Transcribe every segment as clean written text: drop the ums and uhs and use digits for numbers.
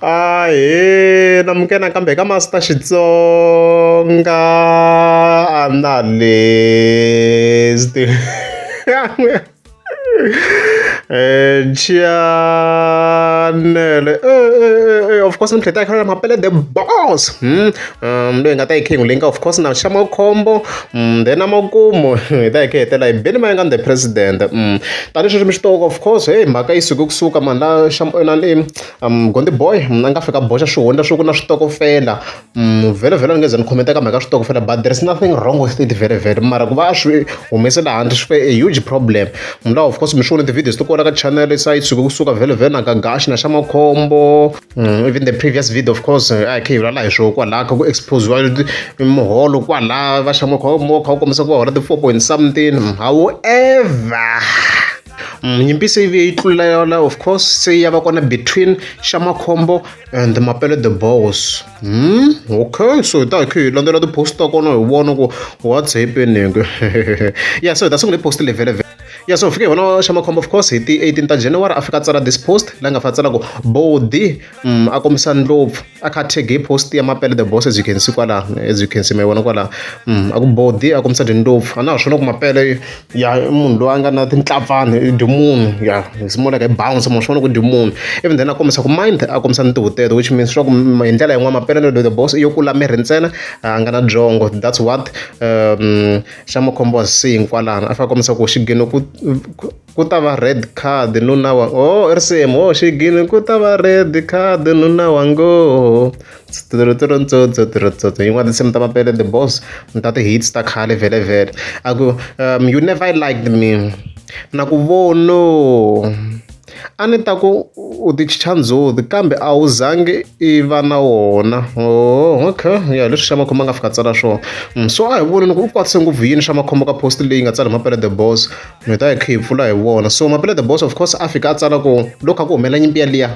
Ahee namukela nakambe ka Master Xitsonga Analyst chanele of course ni tlhela hi Mapele the boss loyi hi nga ta yi kha hi n'wi linka of course na xa makhombo then na makumu hi ta hi kha hi hetela hi Benny Mayengani the president tanihi sweswi mi swi tiva of course hey mhaka yi suke kusuka mani la xa Gondi boy a nga fika boxa swihundla swo ku na switokofela vhele vhele ni nge ze ni comment ka mhaka ya switokofela, but there is nothing wrong with it vhele vhele, mara ku va a swi humesela handle swi ve a huge problem. Laha of course mi swi vona ti-videos to kwala ka channel se yi suke kusuka vhele vhele na Gagashi na xa makhombo. Even the previous video, of course, a hi kha hi vulavula hi swoho kwalaya kha ku expose-iwa muholo kwalaya va xa makhombo kha ku kombisa ku va hola ti-four point something. However, nyimpi se yi vuye yi tlulela, of course, se ya va kona between xa makhombo and Mapele the boss. Okay, so hi ta hi kha hi landzela ti-post ta kona hi vona ku what's happening. Yeah, so hi ta sungula hi post leyi vhele vhele. Yeah, so fike hi vona xa makhombo, of course, hi ti 18 ta January a fika a tsala this post la nga fa tsala ku body a kombisa ndlopfu a kha a tag post ya Mapele the boss, as you can see kwala, as you can see ma vona kwala. A ku body a kombisa tindlopfu a na ha swona ku Mapele ya i munhu loyi a nga na tintlapfani i dyi munhu. Yeah, it's more like a bounce ma swona ku dyi munhu. Even then a kombisa ku mind a kombisa ni tihuteto, which means swa ku hi ndlela yin'wana Mapele the boss yo kula miri ntsena a nga na byongo. That's what xa makhombo was saying kwalano. A fika a kombisa ku xigino ku ta va red card nuna wa oh i risimu oh xigino ku ta va red card nuna wa ngo yin'wana tinsimu ta Mapele the boss ta ti-hits ta khale vhele vhele. A ku you never liked me na ku vono a ni ta ku u ti chicha ndzhuti kambe a wu zangi i va na wona. Oh, okay, ya leswi xa makhombo a nga fika tsala swona. So a hi voneni ku u kwatise ngopfu yini xa makhombo ka post leyi nga tsala hi Mapele the boss. Hi ta hi kha hi pfula hi vona. So Mapele the boss, of course, a fika a tsala ku loko kha ku humelela nyimpi yaliya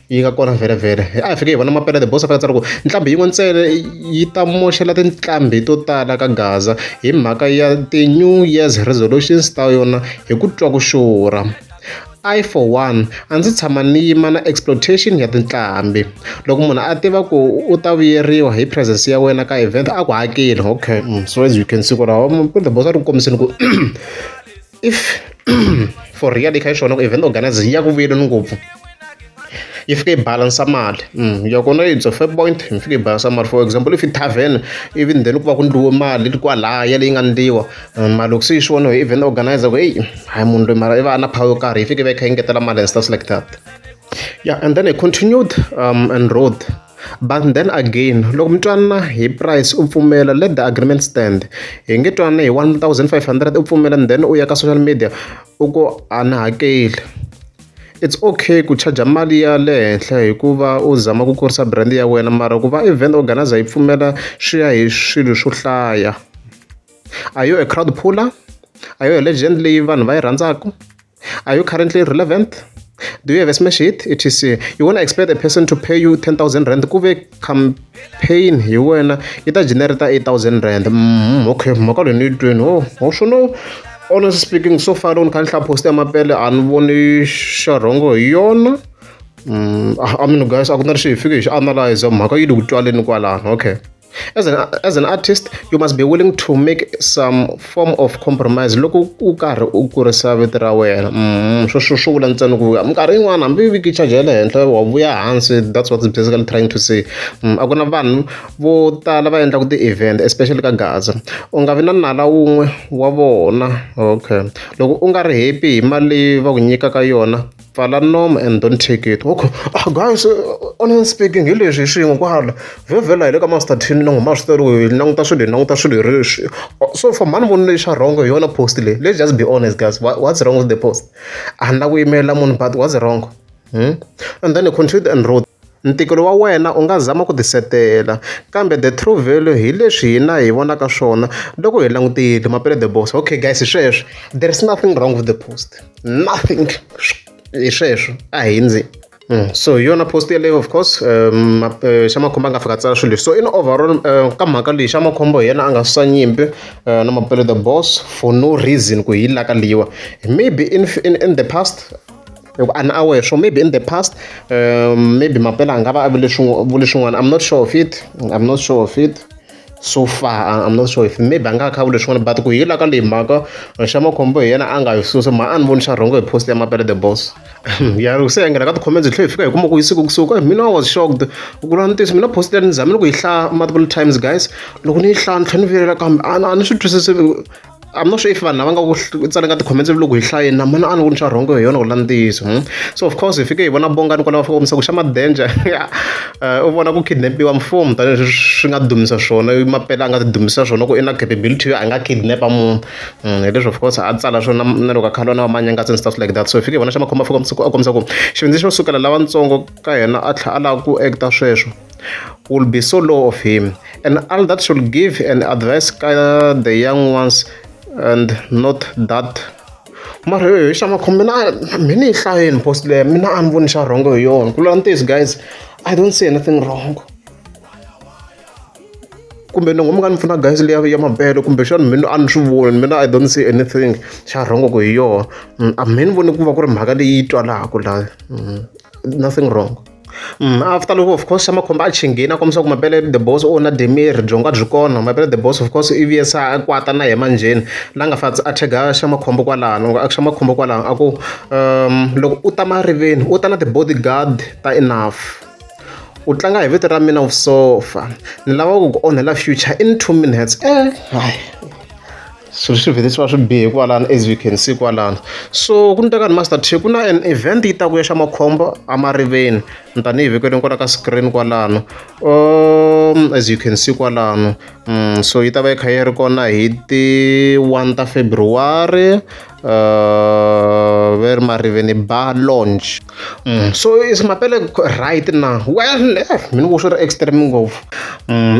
yi nga kona vhele vhele a hi fike hi vona Mapele the boss a fika a tsala ku nqambi yin'we ntsena yi ta moxela tinqambi to tala ka Gaza hi mhaka ya ti-new year's resolutions ta yona hi ku twa ku xurha. I for one a ndzi tshama ni yima na exploitation ya tinqambi. Loko munhu a tiva ku u ta vuyeriwa hi presence ya wena ka event a ku hakeli. Okay, so as you can see kwalaho Mapele the boss a ri ku kombiseni ku if for real yi kha yi swona ku event organizer yi ya ku vuyeleni ngopfu yi fika yi balansa mali. Ya kona it's a fair point, yi fika yi balansa mali. For example, if i tavern, even then ku va ku ndliwe mali kwalaya leyi nga ndliwa mali, loko se yi swi vona hi event organizer ku eyi hayi munhu loyi mara i va a na power yo karhi, yi fike yi va yi kha yi ngetela mali and stuff like that. Yeah, and then he continued and wrote, "But then again, loko mi twanana hi price u pfumela, let the agreement stand. Hi nge twanana hi 1500 u pfumela and then u ya ka social media u ku a ni hakeli. It's okay ku charge mali ya le henhla hikuva u zama ku kurisa brand ya wena, mara ku va event organizer yi pfumela swi ya hi swilo swo hlaya. Are you a crowd puller? Are you a legend leyi vanhu va yi rhandzaka? Are you currently relevant? Do you have a smash hit, etc? You wanna expect a person to pay you R10,000 ku ve campaign hi wena yi ta generate R8,000?" Okay, mhaka leyi ni yi twini. Oh, swona, honestly speaking, so far loko ni kha ni hlaya post ya Mapele a ni voni xa wrong hi yona. I mean, guys, a ku na lexi hi fike hi xi analyze, mhaka yi le ku twaleni kwalano. Okay, as an artist, you must be willing to make some form of compromise loko u karhi u kurisa vito ra wena. Swo vula ntsena ku minkarhi yin'wana hambi viki charge ya le henhla wa vuya hansi. That's what it's basically trying to say. A ku na vanhu vo tala va endlaka ti-event, especially ka Gaza. U nga vi na nala wun'we wa vona. Okay, loko u nga ri happy hi mali leyi va ku nyikaka yona, pfala nomu and don't take it. Okay, ah guys, honestly speaking, hi leswi hi swin'we kwala vhevhela hi le ka Master Tin na huma swi tiva hi languta swilo, hi languta swilo hi ri so for mani voni lexi xa wrong hi yona post leyi. Let's just be honest, guys, what's wrong with the post? A ni la ku yimelela munhu, but what's wrong? And then he continued and wrote, "Ntikelo wa wena u nga zama ku tisetela kambe the true value hi leswi hina hi vonaka swona loko hi langutile Mapele the boss." Okay guys, hi sweswo, there is nothing wrong with the post, nothing. Hi sweswo a hindzi. So hi yona post yeleyo, of course, xa makhombo a nga fika tsala swilo leswi. So in overall, ka mhaka leyi xa makhombo hi yena a nga susa nyimpi na Mapele the boss for no reason ku hi laka liwa. Maybe in the past Hi ku a ni aware so maybe in the past maybe Mapele a nga va a vule vule swin'wana. I'm not sure of it, I'm not sure of it so far. I'm not sure if maybe a nga kha vule swin'wana, but ku hila ka leyi mhaka xa Makhombo hi yena a nga yi susa ma a ni voni xa wrong hi post ya Mapele the Boss. Ya loko se hi nghena ka ti-comments hi tlhela hi fika hi kuma ku yi suke kusuka. Mina I was shocked ku vula ntiyiso. Mina post leyi ni zamile ku yi hlaya multiple times, guys. Loko ni yi hlaya ni tlhela ni vilela kambe a ni swi twisisi. I'm not sure if vanhu lava nga ku tsaleni ka ti-comments loko hi hlayeni na mina a ni voni xa wrong hi yona ku vula ntiyiso. So of course hi fike hi vona Bongani kwala va fika kombisa ku xa ma-danger u vona ku kidnapiwa mfumo tanihileswi swi nga dumisa swona Mapele a nga ti dumisa swona ku i na capability yo a nga kidnap munhu. Hi leswi of course a tsala swona na loko a kha a lwa na va and stuff like that. So hi fike hi vona xa Makhombo a fika a kombisa ku xivindzi xo sukela lavatsongo ka yena a tlhela a lava ku acta sweswo will be so low of him, and all that should give an advice ka the young ones and not that. Mara hi xa Makhombo mina mina yi hlayeni post leyi mina a ni voni xa wrong hi yona ku vula ntiyiso, guys. I don't see anything wrong. Kumbe loko mi nga ni pfuna, guys, liya ya Mapele kumbexana mina a ni swi voni. Mina I don't see anything xa wrong ku hi yona. A mi ni voni ku va ku ri mhaka leyi twalaka la. Nothing wrong. After loko of course xa Makhombo a chingheni a kombisa ku Mapele the Boss u na Demir byongo byi kona. Mapele the Boss of course i vuye se a kwata na yena manjheni la nga fa a tag xa Makhombo kwalano a xa Makhombo kwalano a ku loko u ta mariveni u ta na ti-bodyguard ta enough u tlanga hi vito ra mina sofa ni lava ku ku onhela future in 2 minutes. Hayi, swilo swi vhele swi va swi bihe kwalano, as you can see kwalano. So ku ni teka ni Master T ku na an event yi ta ku ya xa Makhombo amariveni tanihi vekweni kwala ka screen kwalano, as you can see kwalano. So yi ta va yi kha yi ri kona hi ti 1 ta February, ve ri Mariveni Bar Lounge. So is Mapele right now? Well, mina vo swi ri extreme ngopfu.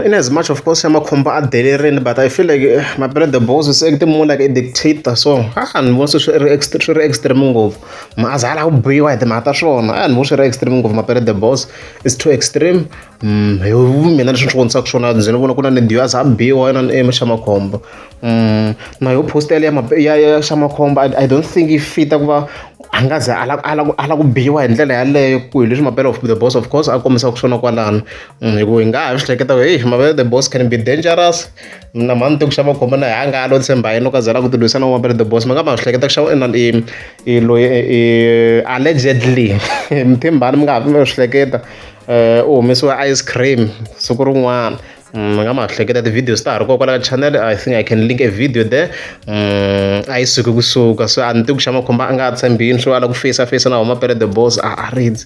In as much of course ya Makhombo a delerini, but I feel like Mapele the Boss is acting more like a dictator, so a ni voni swi ri extreme ngopfu. A za a lava ku biwa hi timhaka ta swona. A ni voni swi ri extreme ngopfu. Mapele the Boss is too extreme. Hi mina leswi ni swi vonisaka swona ndzi ni vona ku na need yo a za a biwa yena ni xa Makhombo. Na yo post ya ya xa Makhombo I don't think yi fita ku va a nga ze a la ku biwa hi ndlela yaleyo ku hi leswi Mapele of the Boss of course a kombisaka swona kwalano. Hi ku hi nga ha swi hleketa ku hey, Mapele the Boss can be dangerous. Na mhani ti ku xa Makhombo na hi a nga lo tshemba yena ka zela ku ti lwisana na Mapele the Boss ma nga ma swi hleketa ku xa inani i loyi i allegedly Mthimbani mi nga ha swi hleketa u humesiwe ice cream siku rin'wana. Mi nga ma hleketa ti-videos ta ha ri kona kwala ka channel. I think I can link a video there. A yi suki kusuka so a ni tivi ku xa Makhombo a nga ha tshembini swo a lava ku face face na huma Mapele the Boss a ridzi.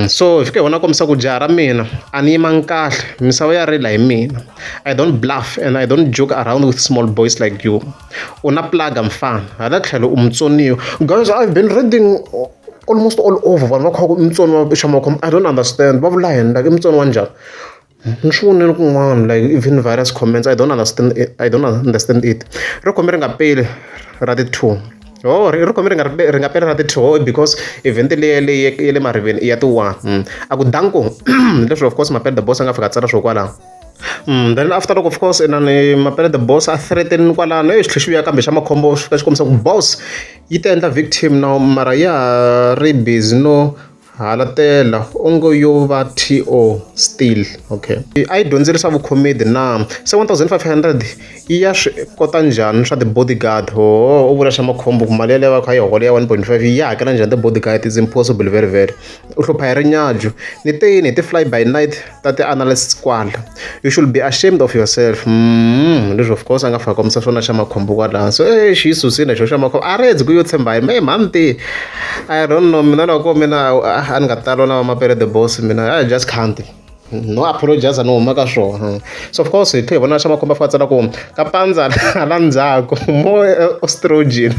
So hi fike hi vona kombisa ku jaha ra mina a ni yimangi kahle misava ya rila hi mina. I don't bluff and I don't joke around with small boys like you. U na plaga mfana hala tlhelo u mutsoniwa. Guys, I've been reading almost all over vanhu va kha ku i mutsoniwa xa Makhombo. I don't understand va vula yini, like i mutsoniwa njhani? Ni swi vonile kun'wana, like even various comments. I don't understand it, I don't understand it. Ri khome ri nga peli ra ti-2 oh ri khome ri nga peli ra ti-2 oh because event leyi leyi ya le mariveni i ya ti-1. A ku danko leswi of course Mapele the Boss a nga fika a tsala swo kwalaho. Then after loko of course inani Mapele the Boss a threaten kwalano xi tlhela xi vuya kambe xa Makhombo xi fika xi kombisa ku boss yi ta endla victim now mara ya ha ri busy no halatela onge yo va to still okay. A yi dyondzile swa vukhomedi na se 1500 yi ya swi kota njhani swa ti-bodyguard? Ho u vula xa Makhombo ku mali yaleyo va kha yi hola ya 1.5 yi ya hakela njhani ti-bodyguard? Is impossible, very very. U hlupha hi rinyaju ni te yini hi ti-fly by night ta ti-analysts kwala. You should be ashamed of yourself. Leswi of course a nga fika kombisa swona xa Makhombo kwalaho. So e xi yi susile xo xa Makhombo a redzi ku yo tshemba hi me mhani ti I don't know. Mina loko mina a ni nga talo na va Mapele the Boss mina I just can't no apologize no huma ka swona. So of course hi tlhe hi vona xa Makhombo a fika a tsala ku ka pandza hala ndzhaku more estrogen.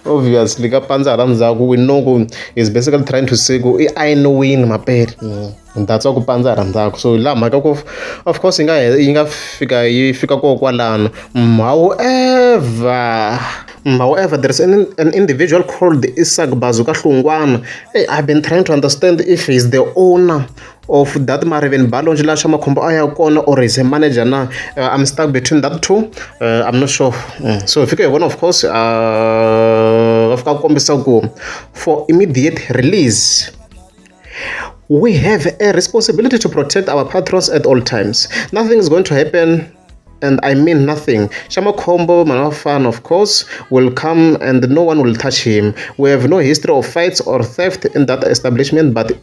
Obviously ka pandza hala ndzhaku we know ku is basically trying to say ku i ayiniwini Mapele. That's why ku pandza hala ndzhaku. So laha mhaka ku of course yi nga fika yi fika kona kwalano. However, there is an individual called Isaac Bazuka Hlungwana. Hey, I've been trying to understand if he's the owner of that Mariveni Bar Lounge la xa Makhombo a ya kona or is a manager na. I'm stuck between that two. I'm not sure. So hi fika hi vona of course va Va fika kombisa ku for immediate release. We have a responsibility to protect our patrons at all times. Nothing is going to happen, and I mean nothing. Xamaccombo Manafan, of course, will come and no one will touch him. We have no history of fights or theft in that establishment, but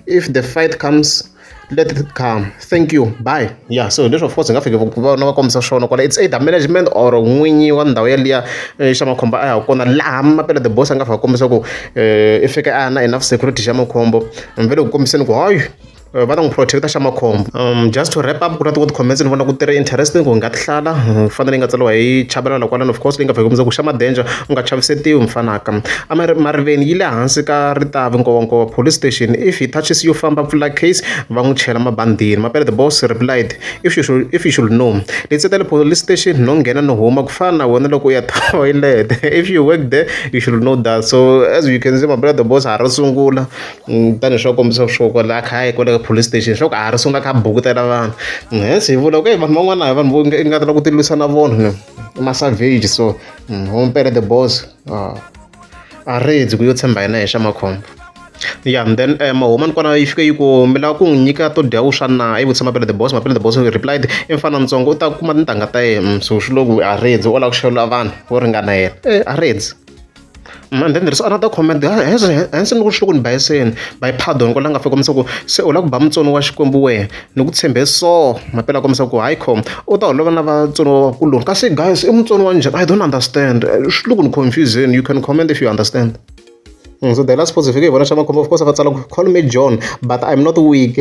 if the fight comes, let it come. Thank you. Bye. Yeah, so leswi of course hi nga fiki ku vona va kombisa swona kwala, it's either management or n'winyi wa ndhawu yaliya Xamaccombo a ya kona laha Mapele the Boss a nga fika kombisa ku i fike a na enough security. Xamaccombo va le ku kombiseni ku hayi, va ta n'wi protecta Xamaccombo. Just to wrap up, ku na tin'we ti-comments ni vona ku ti ri interesting ku nga ti hlala fanele yi nga tsariwa hi Chabalala kwalano, of course, leyi nga fika kombisa ku xa madenja u nga chavisetiwi mfanaka a Mariveni yi le hansi ka Ritavi Nkowankowa police station. If he touches you, famba pfula case, va n'wi chela mabandini. Mapele the Boss replied, if you should know Letsetele police station, no nghena no huma ku fana na wena loko u ya toilet. If you work there, you should know that. So as you can see, Mapele the Boss ha ri sungula tanihi swa kombisa swo kwala a kha a yi kwale ka police station swa ku a ha ri sungula kha a bukutela vanhu. Hence hi vula ku vanhu van'wana hi vanhu vo i nga ta lava ku ti lwisa na vona ma-savage. So Mapele the Boss a redzi ku yo tshemba yena hi Xamaccombo. Yeah, and then mahumani kwana yi fike yi ku mi lava ku n'wi nyika to dya vuswa na, i vutisa Mapele the Boss. Mapele the Boss replied, i mfana ntsongo, u ta kuma tintangha ta yena. So swi lo ku a redzi u lava ku xavela vanhu vo ringana yena, a redzi. And then there's another comment, hence ni ku swi ku ni bayiseni by pardon kwala nga fika kombisa ku se u lava ku ba mutsoni wa Xikwembu wehe ni ku tshembe. So Mapele a kombisa ku hayi khom u ta holova na vatsoniwa vakuloni kasi guys i mutsoni wa njhani? I don't understand, swi le ku ni confusing. You can comment if you understand. So the last post fike hi vona Xamaccombo, of course, va tsala ku call me John but I'm not weak.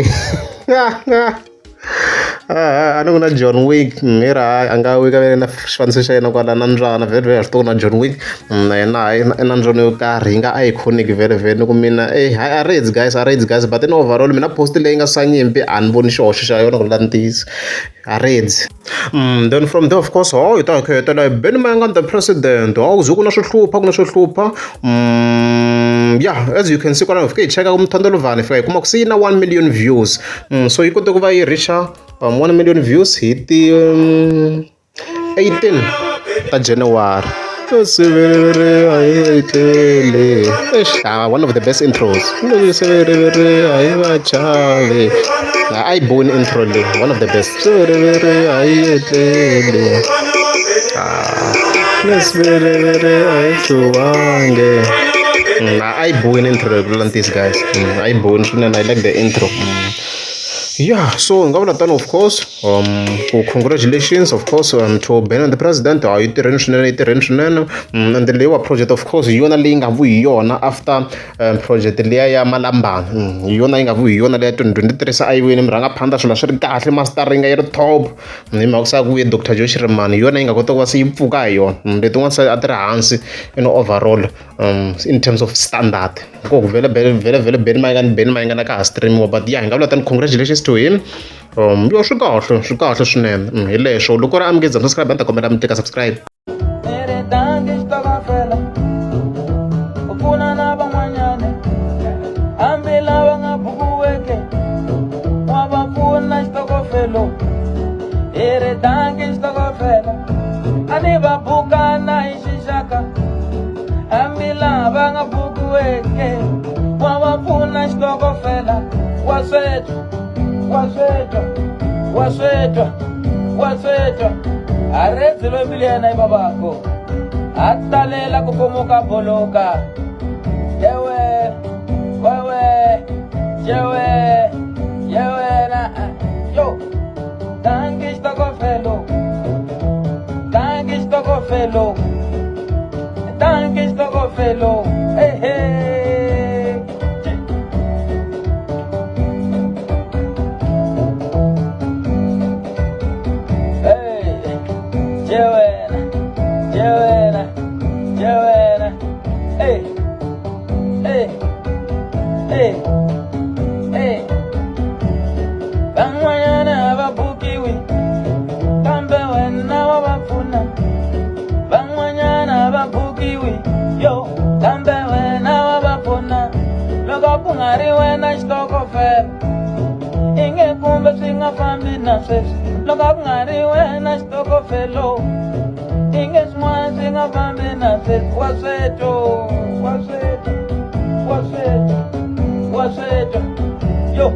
A ni ku na John Wick i ri hayi a nga wika vele na xifaniso xa yena kwala na mbyana vhele vhele, a swi tivi ku na John Wick na yena hayi i na mbyana yo karhi yi nga iconic vhele vhele. Ni ku mina hayi a redzi guys, a redzi guys, but in overall mina post leyi nga swa nyimpi a ni voni xihoxo xa yona ku la ntiyiso, a redzi. Then from there, of course, ho hi ta hi kha hi hetela hi Benny Mayengani the President. Ho ku ze ku na swo hlupha, ku na swo hlupha. Yeah, as you can see kwalaho, hi fike hi cheka ku Mthandalovani, hi fika hi kuma ku se yi na 1 million views. So yi kote ku va yi reacha 1 million views hi ti 18 ta January. Ah, one of the best intros. A yi boni intro leyi, one of the best. A yi boni intro leyi, ku vula ntiyiso guys, a yi boni swinene. I like the intro. Yeah, so hi nga vula tano, of course, ku congratulations, of course, to Ben and the President. Yi tirheni swinene, yi tirheni swinene. And leyiwa project, of course, hi yona leyi nga vuyi yona after project liya ya Malambani. Hi yona yi nga vuyi yona leya 2023, se a yi vuyini murhangaphandha, swilo swi ri kahle, mastering yi ri top. Hi mhaka se a ku vuye Dr Joe Shirimani, hi yona yi nga kota ku va se yi pfuka hi yona. Letin'wana se a ti ri hansi in overall, in terms of standard, ku vhele vhele vhele Benny Mayengani, Benny Mayengani a ka ha streamiwa. But yeah, hi nga vula tani, congratulations to him. Yo swi kahle, swi kahle swinene. Hi leswo loko ri amukeza subscribe, a ni ta kombela mi tlika subscribe. Tangi xitokofela ku pfuna na van'wanyana hambi lava nga bukiweke wa va pfuna xitokofelo hi ri tangi xitokofela a ni va bukana hi xixaka hambi lava nga bukiweke wa va pfuna xitokofela. Wa swetwa, wa swetwa, wa swetwa, wa swetwa, a redzi loyi mbilu ya yena yi vavako a talela ku komuka boloka yewe wewe yewe yewena yo tangi xitokofelo, tangi xitokofelo, tangi xitokofelo, ehe. Hey, Jewena, Jewena, Jewena. Hey, hey, hey, hey. Van'wanyana a va bukiwi, kambe wena wa va pfuna. Van'wanyana a va bukiwi, yo, kambe wena wa va pfuna. Loko ku nga ri wena xitokofela, inge kumbe swi nga fambi na sweswi. Loko ku nga ri wena xitokofelo. Inge swin'wana swi nga fambi na sweswi wa swetho wa swetho wa swetho wa swetho yo.